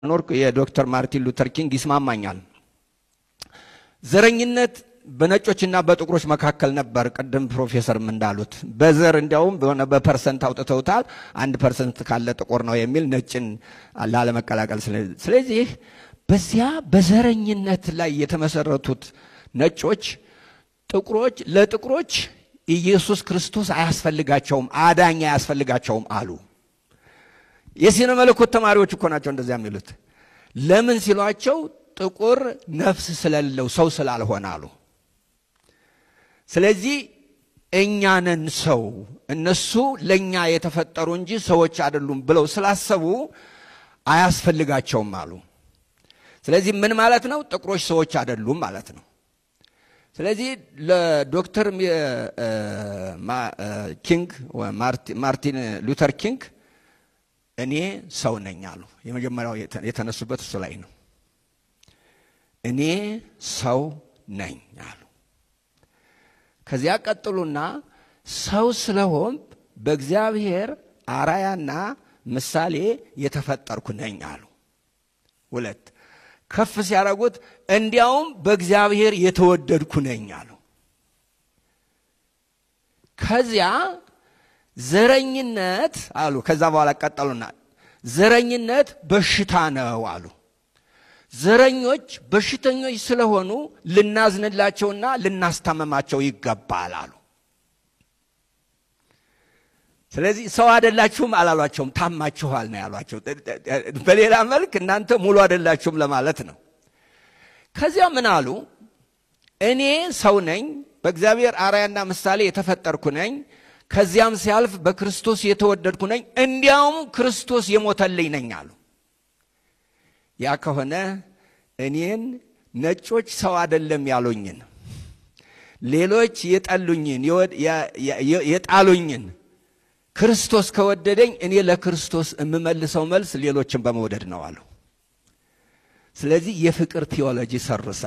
ስለኖርኩ የዶክተር ማርቲን ሉተር ኪንግ ይስማማኛል። ዘረኝነት በነጮችና በጥቁሮች መካከል ነበር። ቅድም ፕሮፌሰርም እንዳሉት በዘር እንዲያውም በሆነ በ percent አውጥተውታል። 1% ካለ ጥቁር ነው የሚል ነጭን ላለመቀላቀል። ስለዚህ በዚያ በዘረኝነት ላይ የተመሰረቱት ነጮች ጥቁሮች ለጥቁሮች ኢየሱስ ክርስቶስ አያስፈልጋቸውም፣ አዳኝ አያስፈልጋቸውም አሉ። የስነ መለኮት ተማሪዎች እኮ ናቸው እንደዚያ የሚሉት። ለምን ሲሏቸው ጥቁር ነፍስ ስለሌለው ሰው ስላልሆነ አሉ። ስለዚህ እኛ ነን ሰው፣ እነሱ ለኛ የተፈጠሩ እንጂ ሰዎች አይደሉም ብለው ስላሰቡ አያስፈልጋቸውም አሉ። ስለዚህ ምን ማለት ነው? ጥቁሮች ሰዎች አይደሉም ማለት ነው። ስለዚህ ለዶክተር ኪንግ ማርቲን ሉተር ኪንግ እኔ ሰው ነኝ አሉ። የመጀመሪያው የተነሱበት እሱ ላይ ነው። እኔ ሰው ነኝ አሉ። ከዚያ ቀጥሉና ሰው ስለሆንኩ በእግዚአብሔር አራያና ምሳሌ የተፈጠርኩ ነኝ አሉ። ሁለት ከፍ ሲያደርጉት እንዲያውም በእግዚአብሔር የተወደድኩ ነኝ አሉ። ከዚያ ዘረኝነት አሉ። ከዛ በኋላ ቀጠሉና ዘረኝነት በሽታ ነው አሉ። ዘረኞች በሽተኞች ስለሆኑ ልናዝንላቸውና ልናስታመማቸው ይገባል አሉ። ስለዚህ ሰው አይደላችሁም አላሏቸውም፣ ታማችኋል ነው ያሏቸው። በሌላ መልክ እናንተ ሙሉ አይደላችሁም ለማለት ነው። ከዚያ ምን አሉ? እኔ ሰው ነኝ፣ በእግዚአብሔር አርአያና ምሳሌ የተፈጠርኩ ነኝ፣ ከዚያም ሲያልፍ በክርስቶስ የተወደድኩ ነኝ፣ እንዲያውም ክርስቶስ የሞተልኝ ነኝ አሉ። ያ ከሆነ እኔን ነጮች ሰው አይደለም ያሉኝን፣ ሌሎች የጠሉኝን የጣሉኝን ክርስቶስ ከወደደኝ እኔ ለክርስቶስ የምመልሰው መልስ ሌሎችን በመውደድ ነው አሉ። ስለዚህ የፍቅር ቴዎሎጂ ሰሩሳ።